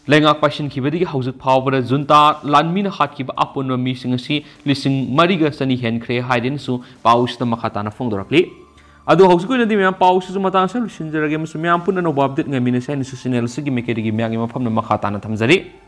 ꯂꯩꯉꯥꯛ ꯄꯥꯏꯁꯤꯟꯈꯤꯕꯗꯒꯤ ꯍꯧꯖꯤꯛ ꯐꯥꯎꯕꯗ ꯖꯨꯟꯇꯥ ꯂꯥꯟꯃꯤꯅ ꯍꯥꯠꯈꯤꯕ ꯑꯄꯨꯟꯕ ꯃꯤꯁꯤꯡ ꯑꯁꯤ ꯂꯤꯁꯤꯡ ꯃꯔꯤꯒ ꯆꯅꯤ ꯍꯦꯟꯈ꯭ꯔꯦ ꯍꯥꯏꯗꯨꯅꯁꯨ ꯄꯥꯎꯁꯤꯗ ꯃꯈꯥ ꯇꯥꯅ ꯐꯣꯡꯗꯣꯔꯛꯂꯤ꯫ ꯑꯗꯣ ꯍꯧꯖꯤꯛꯀꯤ ꯑꯣꯏꯅꯗꯤ ꯃꯌꯥꯝ ꯄꯥꯎꯁꯤꯁꯨ ꯃꯇꯥꯡ ꯑꯁꯤꯗ ꯂꯣꯏꯁꯤꯟꯖꯔꯒꯦ ꯑꯃꯁꯨꯡ ꯃꯌꯥꯝ ꯄꯨꯟꯅ ꯑꯅꯧꯕ update ꯉꯥꯏꯃꯤꯟꯅꯁꯤ ꯍꯥꯏꯅꯁꯨ channel ꯑꯁꯤꯒꯤ ꯃꯥꯏꯀꯩꯗꯒꯤ ꯃꯌꯥꯝꯒꯤ ꯃꯐꯝꯗ ꯃꯈꯥ ꯇꯥꯅ ꯊꯝꯖꯔꯤ꯫